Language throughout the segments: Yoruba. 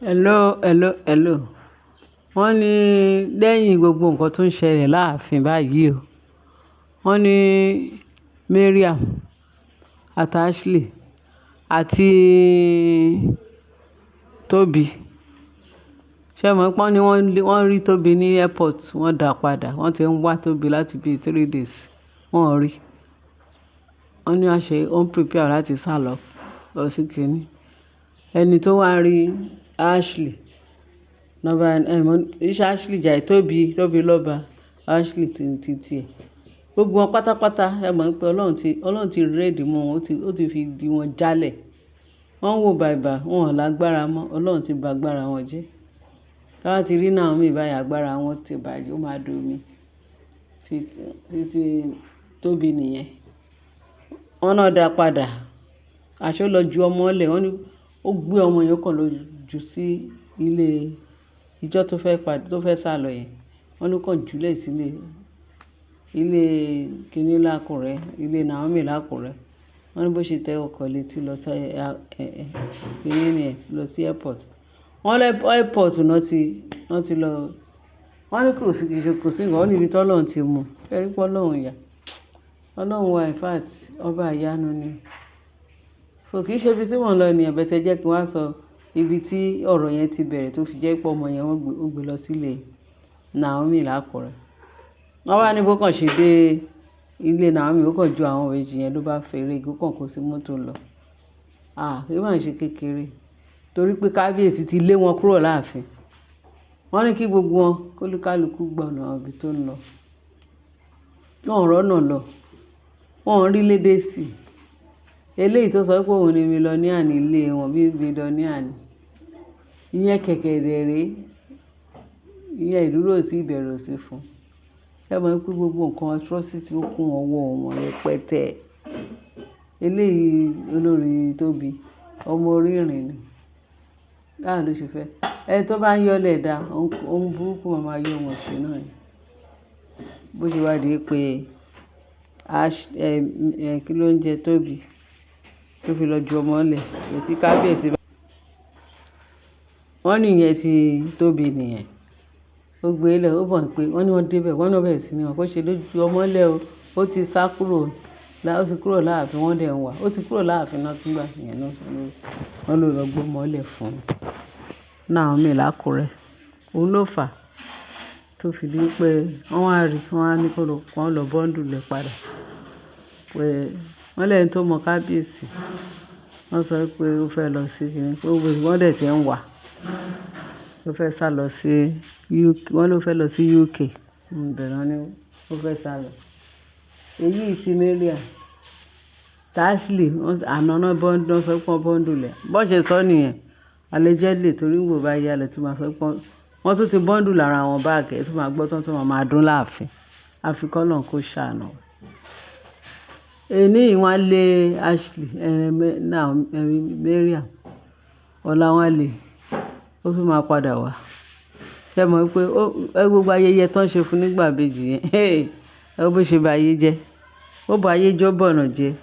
Hello, hello, hello. Wọ́n ní lẹ́yìn gbogbo nǹkan tó ń ṣẹlẹ̀ láàfin báyìí o, wọ́n ní Mariam àti Ashley àti Tobi. Ṣé ẹ mọ̀ pé wọ́n ní wọ́n rí Tobi ní airport, wọ́n dà padà. Wọ́n ti ń wá Tobi láti bí 3 days, wọ́n ò rí. Wọ́n ní wọ́n ṣe, ó ń prepare láti sálọ lọ sí kìíní. Ẹni tó wá rí Ashley, nọ́ba ẹ mọ̀, iṣẹ́ Ashley jà Tobi, Tobi lọ́ba, Ashley ti ti ẹ̀. Gbogbo wọn pátápátá, ẹ mọ̀ pé Ọlọ́run ti red mọ́ wọn, ó ti fi di wọn jálẹ̀. Wọ́n ń wò bàìbà, wọn ò lágbára mọ́. Ọlọ́run ti ba agbára wọn jẹ́. Tí wọ́n bá ti rí Naomi báyìí, agbára wọn ti bàjẹ́, ó máa domi. Títí Tobi nìyẹn. Wọ́n náà dá padà. Àṣé ó lọ ju ọmọ lẹ̀. Wọ́n ní ó gbé ọmọ yẹn kàn lọ jù sí ilé ìjọ tó fẹ́ padà, tó fẹ́ sálọ yẹn. Wọ́n ló kàn jùlẹ̀ sílé ilé kíní l'Ákúrẹ́, ilé Naomi l'Ákúrẹ́. Wọ́n ní bó ṣe tẹ ọkọ̀ létí lọ sí kíní nìyẹn, lọ sí airport. Wọ́n lé airport náà ti lọ. Wọ́n ní kò sí, kìí ṣe kò sí nǹkan. Wọ́n ní ibi tí Ọlọ́run ti mú. Ẹ rí pé Ọlọ́run yà. Ọlọ́run wa, in fact, ọba ìyanu ni. So kìí ṣe ibi tí mò ń lọ nìyẹn, but ẹ jẹ́ kí n wá sọ ibi tí ọ̀rọ̀ yẹn ti bẹ̀rẹ̀ tó fi jẹ́ pé ọmọ yẹn wọ́n gbé, ó gbé lọ sílé Naomi l'Ákúrẹ́. Wọ́n wá ní bó kàn ṣe dé ilé Naomi, ó kàn ju àwọn ìbejì yẹn ló bá fèrè, ó kàn kó sí mọ́tò lọ. Ah, kí máa ṣe kékeré. Torí pé kábíyèsí ti lé wọn kúrò láàfin. Wọ́n ní kí gbogbo wọn kólúkálukú gbọ̀nà ibi tó ń lọ. Wọ́n ò rọ́nà lọ. Wọ́n ò rí lédè sí. Eléyìí tó sọ pé òun ni millionaire ní ilé wọn bí billionaire ni. Ìyẹn kẹ̀kẹ́ rè, ìyẹn ìdúró sí ìbẹ̀rù sí fún. Ṣé ẹ mọ̀ pé gbogbo nǹkan atrocity ó kún ọwọ́ wọn rẹpẹtẹ. Eléyìí olórí Tóbi, ọmọ orí ìrìn ni. Báwo ló ṣe fẹ́? Ẹni tó bá ń yọ́lẹ̀ dá, ohun burúkú máa máa yọ wọn ṣe náà ni. Bó ṣe wá di pé kí ló ń jẹ Tóbi tó fi lọ ju ọmọ lẹ̀, tí kábíyèsí bá. Wọ́n ní ìyẹn tí Tóbi nìyẹn. Ó gbé lẹ̀, ó mọ̀ pé wọ́n ní wọ́n dé bẹ̀, wọ́n ní wọ́n bẹ̀rẹ̀ sí ní wọ́n kó ṣe ló ju ọmọ lẹ̀ o. Ó ti sá kúrò, ó ti kúrò láàfin, wọ́n dẹ̀ ń wá. Ó ti kúrò láàfin náà nígbà yẹn náà. Wọ́n ló lọ gbé ọmọ lẹ̀ fún Naomi l'Ákúrẹ́. Òun ló fà á tó fi di pé wọ́n wá rí, wọ́n á ní kó lọ, kó lọ bundle ẹ̀ padà. Pé wọ́n lẹ́ni tó mọ kábíyèsí. Wọ́n sọ pé ó fẹ́ lọ sí kíní, pé wọ́n dẹ̀ ti ń wá. Ó fẹ́ sá lọ sí UK, wọ́n ló fẹ́ lọ sí UK. Ibẹ̀ náà ni ó fẹ́ sá lọ. Èyí tí Mariam, Ashley, àná náà bundle, wọ́n sọ pé wọ́n bundle ẹ̀. Bó ṣe sọ nìyẹn, allegedly, torí nígbò bá yá lẹ tún máa sọ pé wọ́n tún ti bundle ara wọn back, ẹ tún máa gbọ́ tán tún máa dún láàfin. Àfi k'Ọlọ́run kó ṣàánú. Èní yìí wọ́n lé Ashley, náà Mariam. Ọ̀la wọ́n lé, ó tún máa padà wá. Ṣé ẹ mọ̀ pé gbogbo ayẹyẹ tó ń ṣe fún nígbà ìbejì yẹn, ẹ wo bó ṣe ba ayé jẹ́. Ó ba ayé jẹ́, ó bọ̀nà jẹ́,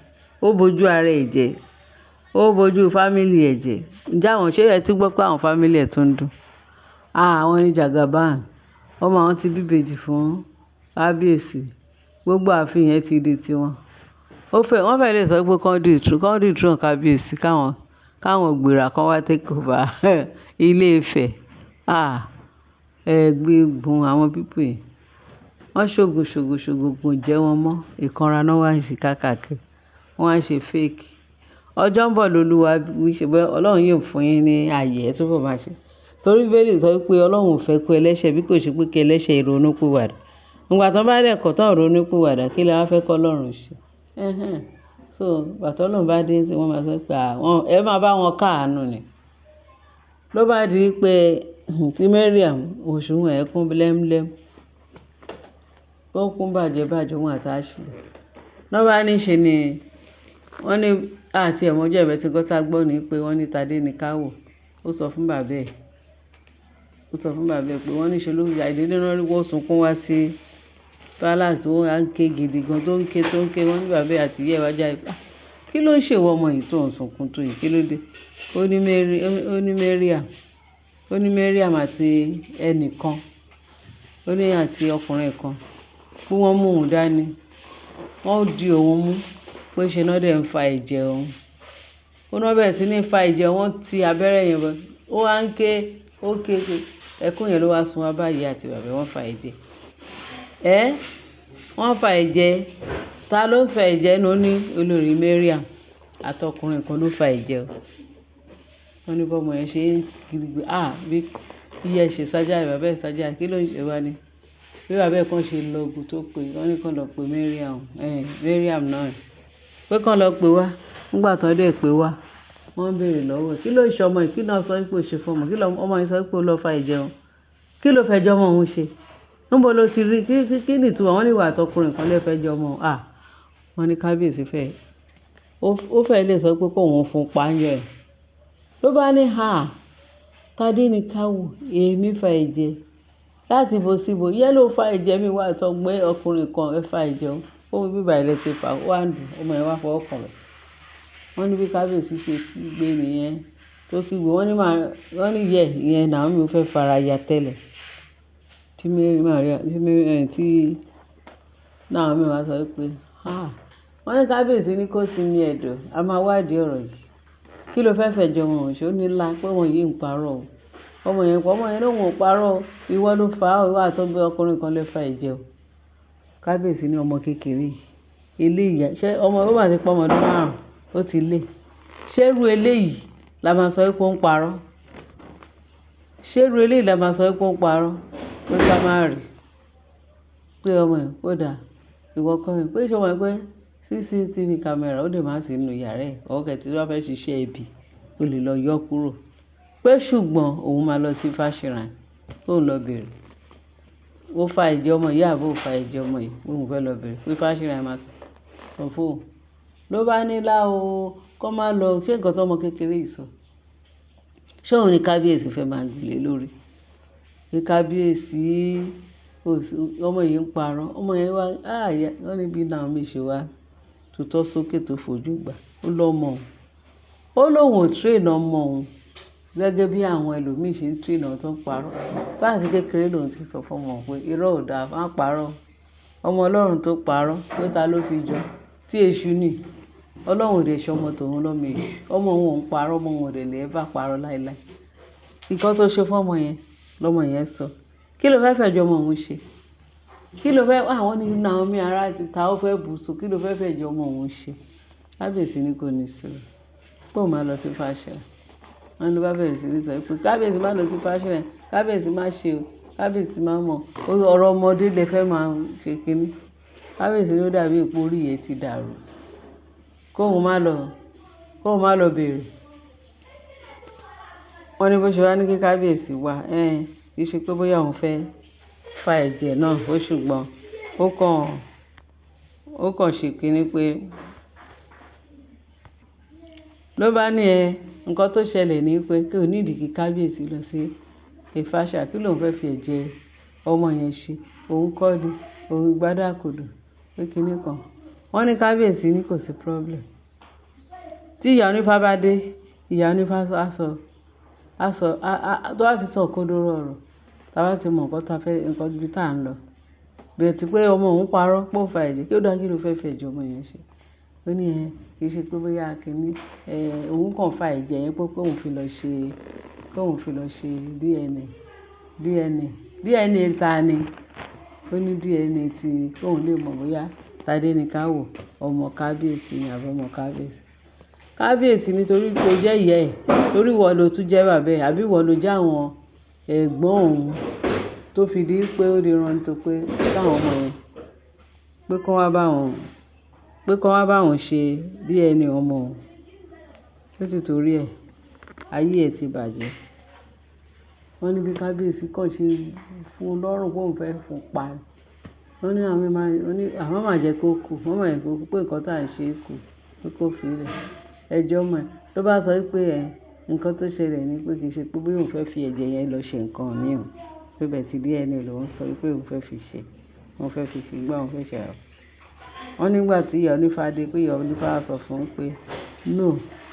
ó bojú ara ẹ̀ jẹ́, ó bojú family ẹ̀ jẹ́. Ǹjẹ́ àwọn ṣé ẹ tún gbọ́ pé àwọn family ẹ̀ tún ń dùn? Ah, àwọn ní Jagaban. Ọmọ àwọn ti bí ìbejì fún kábíyèsí. Gbogbo ààfin yẹn ti di tiwọn. Ó fẹ́, wọ́n fẹ́ lè sọ pé kán dethrone kábíyèsí káwọn gbéra kán wá take over ilé Ifẹ̀. Ah, ẹ gbé gun àwọn people yìí. Wọ́n ṣògùn, ṣògùn, ṣògùn kò jẹ́ wọn mọ́. Ìkanra náà wá ń ṣe káàkiri. Wọ́n wá ń ṣe fake. Ọjọ́ ń bọ̀ lóluwa wí ṣe pé Ọlọ́run yóò fún yín ní ààyè ẹ túbọ̀ máa ṣe. Torí Bíbélì sọ pé Ọlọ́run ò fẹ́ kú ẹlẹ́ṣẹ̀ bí kò ṣe pé kí ẹlẹ́ṣẹ̀ ronú pìwàdà. Ìgbà tí wọ́n bá dẹ̀ kọ̀ tán ronú pìwàdà, kí lẹ wá fẹ́ kí Ọlọ́run ṣe? Ẹhẹ́n. So ìgbà tí Ọlọ́run bá dé sí, wọ́n máa sọ pé àwọn, ẹ máa bá wọn káàánú ni. Ló bá di pé tí Mariam òṣùwọ̀n ẹ̀ kún lẹ́mlẹ́m. Ó kún bàjẹ́ bàjẹ́ òun àti Ashley. Lọ́ bá ní ṣe ni wọ́n ní àti ẹ̀mọ́jọ́ ẹ̀bẹ̀ tí gọ́tà gbọ́ ni pé wọ́n ní Tadé ní ká wò. Ó sọ fún bàbá ẹ̀. Ó sọ fún bàbá ẹ̀ pé wọ́n ní ṣe ló ya ìdílé náà rí wọ́n sunkún wá sí palace tó ń ké gidi gan, tó ń ké, tó ń ké. Wọ́n ní bàbá ẹ̀ àti ìyá ẹ̀ wá jáde pé, "Kí ló ń ṣe ìwọ ọmọ yìí tó ń sunkún tó yìí? Kí ló dé?" Ó ní Mary, ó ní Mariam. Ó ní Mariam àti ẹnìkan, ó ní àti ọkùnrin kan, pé wọ́n mú òun dání. Wọ́n di òun mú, pé ṣe náà dẹ̀ ń fa ẹ̀jẹ̀ òun. Ó ní wọ́n bẹ̀rẹ̀ sí ní fa ẹ̀jẹ̀, wọ́n ti abẹ́rẹ́ yẹn bọ̀. Ó wá ń ké, ó ké ké. Ẹkún yẹn ló wá sun wá bá ìyá àti bàbá, wọ́n fa ẹ̀jẹ̀. Ẹ́, wọ́n fa ẹ̀jẹ̀. Ta ló ń fa ẹ̀jẹ̀ náà? Ó ní olórí Mariam àti ọkùnrin kan ló fa ẹ̀jẹ̀ o. Wọ́n ní bọ́mọ yẹn ṣe ń kígbe, "à, bí ìyá ẹ ṣe sájà, bàbá ẹ sájà, kí ló ń ṣe wá ni?" Bí bàbá ẹ kan ṣe lọgun tó pé, wọ́n ní kí wọ́n lọ pe Mariam, Mariam náà. Pé kí wọ́n lọ pe wá. Nígbà tí wọ́n dé pé wá, wọ́n béèrè lọ́wọ́ ẹ̀, kí ló ń ṣe ọmọ yìí? Kí ló sọ pé ó ṣe fún ọmọ? Kí ló ọmọ yìí sọ pé ó lọ fa ẹ̀jẹ̀ o? Kí ló fẹ́ jọ ọmọ òun ṣe? Níbo ló ti rí? Kí ni ìtumọ̀? Wọ́n ní ìwà àti ọkùnrin kan ló fẹ́ jọ ọmọ òun. À, wọ́n ní kábíyèsí fẹ́. Ó fẹ́ lè sọ pé kó òun fún pa ń yọ ẹ̀. Ló bá ní, "à, Tádé ní ká wò, èmi fa ẹ̀jẹ̀ láti bo síbo. Ìyẹn ló fa ẹ̀jẹ̀ mi wá sọ pé ọkùnrin kan ẹ fa ẹ̀jẹ̀ òun. Ó wí bí báyìí lẹ ṣe fà ó wá ń dùn. Ọmọ yẹn wá fọwọ́ kàn rẹ̀." Wọ́n ní bí kábíyèsí ṣe kígbe nìyẹn tó kígbe. Wọ́n ní máa, wọ́n ní yẹ ìyẹn Naomi fẹ́ fara ya tẹ́lẹ̀. Tí Mary Maria, tí Mary, tí Naomi wá sọ pé, "à, wọ́n ní kábíyèsí ní kó sinmi ẹ̀dọ̀, a máa wádìí ọ̀rọ̀ yìí. Kí ló fẹ́ fẹ́ jọ ọmọ òun ṣe?" Ó ní lá pé wọ́n yìí ń parọ́ o. Ọmọ yẹn kọ́, ọmọ yẹn ló ń parọ́ o. Ìwọ ló fà á, ìwọ àti ọkùnrin kan ló fa ẹ̀jẹ̀ o. Kábíyèsí ní ọmọ kékeré yìí. Eléyìí, ṣé ọmọ ó máa ti pé ọmọ ọdún márùn-ún, ó ti lé. Ṣé irú eléyìí la máa sọ pé ó ń parọ́? Ṣé irú eléyìí la máa sọ pé ó ń parọ́? Pé ká má rí. Pé ọmọ yẹn kó dà. Ìwọ kọ́ ẹ. Pé ṣé o mọ̀ pé CCTV camera ó lè máa sí nínú yàrá ẹ̀. Or kẹ̀ tí wọ́n fẹ́ ṣiṣẹ́ ibi, ó lè lọ yọ kúrò. Pé ṣùgbọ́n òun máa lọ sí Fáṣírà, ó ń lọ bèrè. Ó fa ẹ̀jẹ̀ ọmọ yìí àbí ó fa ẹ̀jẹ̀ ọmọ yìí? Òun fẹ́ lọ bèrè. Pé Fáṣírà máa sọ fún òun. Ló bá ní lá o, kó má lọ. Ṣé nǹkan tó ọmọ kékeré yìí sọ? Ṣé òun ni kábíyèsí fẹ́ máa gbé lórí? Pé kábíyèsí, ọmọ yìí ń parọ́. Ọmọ yẹn wá, "à, ìyá," wọ́n ní bí Naomi ṣe wá tutọ́ sókè tó fojú gbà. Ó lọ́mọ òun. Ó lóun ò train ọmọ òun gẹ́gẹ́ bí àwọn ẹlòmíì ṣe ń train ọmọ tó ń parọ́. Láti kékeré lòun ti sọ fún ọmọ òun pé irọ́ ò dáa, má parọ́. Ọmọ Ọlọ́run tó parọ́, pé ta ló fi jọ? Tí èṣù ni. Ọlọ́run ò dẹ̀ ṣe ọmọ tòun lọ́mọ èṣù. Ọmọ òun ò ń parọ́, ọmọ òun ò dẹ̀ lè ever parọ́ láíláí. Nǹkan tó ṣe fún ọmọ yẹn, lọ́mọ yẹn sọ. Kí ló fẹ́ fẹ́ jọ ọmọ òun ṣe? Kí ló fẹ́, àwọn ní Naomi ará ti ta ó fẹ́ bù sùn. Kí ló fẹ́ fẹ́ jọ ọmọ òun ṣe? Kábíyèsí ní kò ní sùúrù. Pé òun máa lọ sí Fáṣírà. Wọ́n ní ló bá bẹ̀rẹ̀ sí ní sọ pé kábíyèsí má lọ sí Fáṣírà, kábíyèsí má ṣe o, kábíyèsí má mọ̀. Ọ̀rọ̀ ọmọdé lè fẹ́ máa ṣe kíní. Kábíyèsí ló dàbí pé orí yẹn ti dàrú. Kó òun má lọ, kó òun má lọ bèrè. Wọ́n ní bó ṣe wá ní kí kábíyèsí wá, kì í ṣe pé bóyá òun fẹ́ fa ẹ̀jẹ̀ náà, ó ṣùgbọ́n ó kàn ṣe kíní pé ló bá ní ẹ, nǹkan tó ṣẹlẹ̀ ní pé kí ó need kí kábíyèsí lọ sí Ìfáṣà, kí lòun fẹ́ fi ẹ̀jẹ̀ ọmọ yẹn ṣe. Òun kọ́ ni, òun gbádàkodò, pé kíní kan. Wọ́n ní kábíyèsí ní kò sí problem. Tí ìyá onífá bá dé, ìyá onífá á sọ, á sọ, tó bá ti sọ òkodoro ọ̀rọ̀, tá bá ti mọ nǹkan tá fẹ́, nǹkan ibi tí à ń lọ. Bẹ́ẹ̀ tí pé ọmọ òun parọ́ pé ó fa ẹ̀jẹ̀, kí ó dá kí ló fẹ́ fi ẹ̀jẹ̀ ọmọ yẹn ṣe. Ó ní ẹ, kì í ṣe pé bóyá kíní, òun kàn fa ẹ̀jẹ̀ yẹn pé kóun fi lọ ṣe, kóun fi lọ ṣe DNA. DNA, DNA ta ni? Ó ní DNA tí kóun lè mọ̀ bóyá Tádé ní ká wò, ọmọ kábíyèsí ni àbí ọmọ kábíyèsí. Kábíyèsí nítorí pé ó jẹ́ ìyá ẹ̀, torí ìwọ ló tún jẹ́ bàbá ẹ̀, àbí ìwọ ló jẹ́ àwọn ẹ̀gbọ́n òun tó fi di pé ó di rántó pé káwọn ọmọ yẹn, pé kó wá bá òun, pé kó wá bá òun ṣe DNA ọmọ òun. Ó sì torí ẹ̀, ayé ẹ̀ ti bàjẹ́. Wọ́n ní bí kábíyèsí kàn ṣe fún un lọ́rùn pé òun fẹ́ fún pa. Wọ́n ní àwọn máa, wọ́n ní àwọn máa jẹ́ kó kú, wọ́n máa jẹ́ kó kú pé nǹkan tí à ń ṣe kù, pé kó fi lẹ̀. Ẹjọ́ mọ̀ ẹ́. Tó bá sọ wípé ẹ, nǹkan tó ṣẹlẹ̀ ní pé kì í ṣe pé bóyá òun fẹ́ fi ẹ̀jẹ̀ yẹn lọ ṣe nǹkan mìíràn. Pé bẹ́ẹ̀ tí DNA lòún sọ wípé òun fẹ́ fi ṣe, òun fẹ́ fi ṣe gbá, òun fẹ́ ṣe àwo. Wọ́n nígbà tí ìyá onífá dé pé ìyá onífá sọ fún un pé no,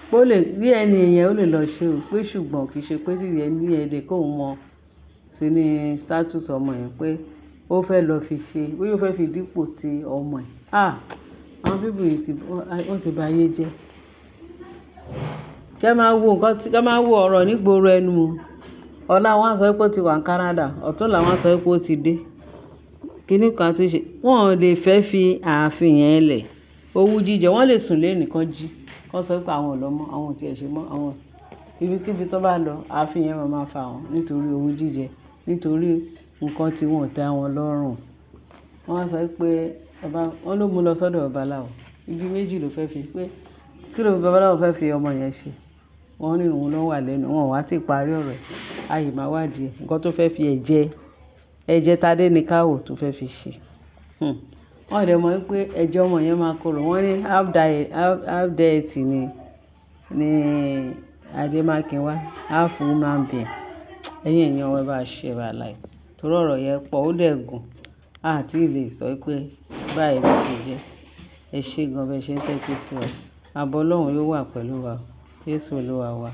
Pé ó lè DNA yẹn ó lè lọ ṣe o, pé ṣùgbọ́n kì í ṣe pé DNA kóun mọ sí ní status ọmọ yẹn pé ó fẹ́ lọ fi ṣe, bóyá ó fẹ́ fi dípò ti ọmọ ẹ̀. Ah! Àwọn people yìí ti, wọ́n ti ba ayé jẹ́. Kẹ́ máa wo nǹkan tí, kẹ́ máa wo ọ̀rọ̀ nígboro ẹnu o. Ọlá wọn á sọ pé ó ti wà ní Canada, ọ̀túnla wọn á sọ pé ó ti dé. Kíní kan tí ṣe, wọ́n ò lè fẹ́ fi ààfin yẹn lẹ̀. Owú jíjẹ, wọ́n lè sùn lé nìkan jí. Kọ́ sọ pé àwọn ò lọ mọ́, àwọn ò tí ì ṣe mọ́, àwọn ibikíbi tó bá lọ, ààfin yẹn máa ma fà wọ́n nítorí owú jíjẹ, nítorí nǹkan tí wọ́n ò tẹ́ wọn lọ́rùn. Wọ́n á sọ pé ọba, wọ́n ló mú lọ sọ́dọ̀ babaláwo. Ibi méjì ló fẹ́ fi pé kí ló babaláwo fẹ́ fi ọmọ yẹn ṣe. Wọ́n ní òun ló wà lẹ́nu, wọ́n ò wá tí ì parí ọ̀rọ̀ ẹ̀. Ayé máa wádìí ẹ̀. Nǹkan tó fẹ́ fi ẹ̀jẹ̀, ẹ̀jẹ̀ Tádéníkáwò tó fẹ́ fi ṣe. Wọ́n dẹ̀ mọ̀ wípé ẹ̀jẹ̀ ọmọ yẹn máa korò. Wọ́n ní half die, half, half deity ni Adémákinwá, half human being. Ẹ̀yin èèyàn wa, ẹ bá share, ẹ bá like. Torí ọ̀rọ̀ yẹn pọ̀, ó dẹ̀ gùn. A tí lè sọ pé báyìí ló ṣe jẹ́. Ẹ ṣé gan bí ẹ ṣe ń tẹ́tí sí wa. Àbọ̀ Ọlọ́run yóò wà pẹ̀lú wa. Jésù Olúwa wa.